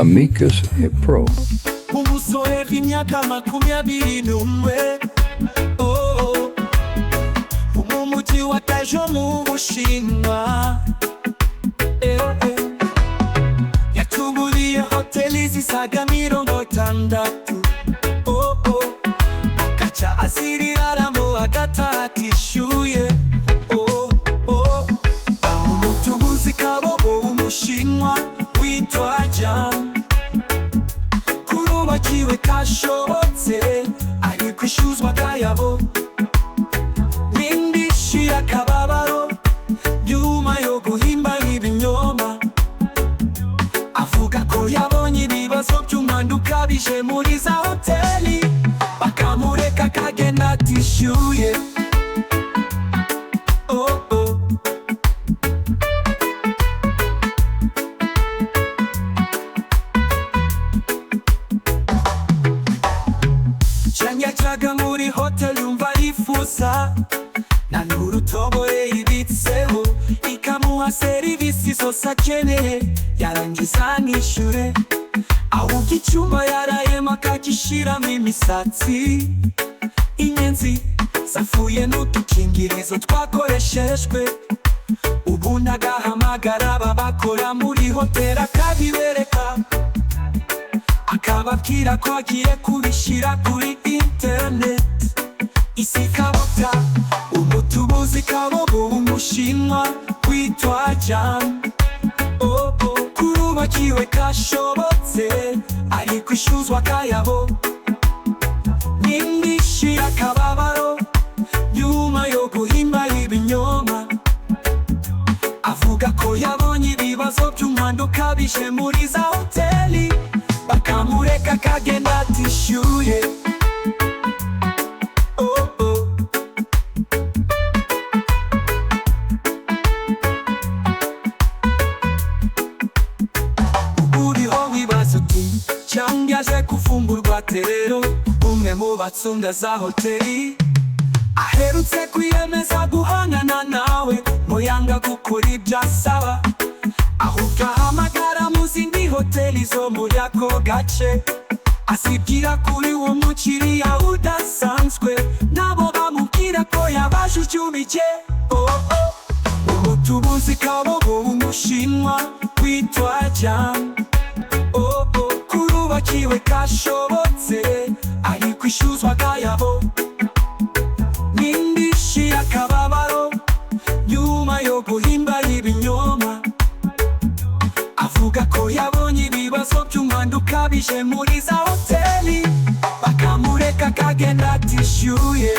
Amicus Pro. Umusore w'imyaka 21, oh, oh, mu mujyi wa Taizhou mu Bushinwa, eh, eh. Yatuburiye hoteli zisaga 60, oh, oh. Agaca aziriraramo agataha atishyuye, oh, oh. Umutubuzi kabobo w'Umushinwa witwa Jan kurubakiwe kashobotse ari kwishyuzwa akayabo n'indishyi y'akababaro nyuma yo guhimba ibinyoma avuga ko yabonye ibibazo by'umwanda ukabije muri za hoteli bakamureka akagenda atishyuye, oh, oh. Yanyacaga muri hoteli yumva yifuza na n'urutobore ibitseho ikamuha serivisi zose akeneye yarangiza nishyure ahubwo icyumba yarayemo akagishyiramo imisatsi inyenzi zapfuye n'udukingirizo twakoreshejwe ubundi agahamagara ababakora muri hoteli akabibereka akababwira ko agiye kubishyira kuri internet isi ikabota. Umutubuzi kabobo w'Umushinwa witwa Jan, oh, oh. Kurubakiwe kashobotse ari kwishyuzwa akayabo n'indishyi y'akababaro nyuma yo guhimba ibinyoma avuga ko yabonye ibibazo by'umwanda ukabije muri za hoteli bakamureka akagenda atishyuye, oh, oh. Uriho wibaza uti cyangwa aje kufungurwa terero umwe mu batsunda za hoteli aherutse kwiyemeza guhangana nawe ngo yanga gukora ibyo asaba ahubwo ahamagara mu zindi hoteli zo muri ako gace asibwira kuri uwo mukiriya udasanzwe nabo bamubwira ko yabajujubije, oh, oh. Umutubuzi kabobo w'Umushinwa witwa Jan, oh, oh. Kurubakiwe kashobotse ari kwishyuzwa akayabo n'indishyi y'akababaro nyuma yo guhimba ibinyoma avuga ko yabonye ibibazo by'umwanda ukabije muri za hoteli bakamureka akagenda atishyuye.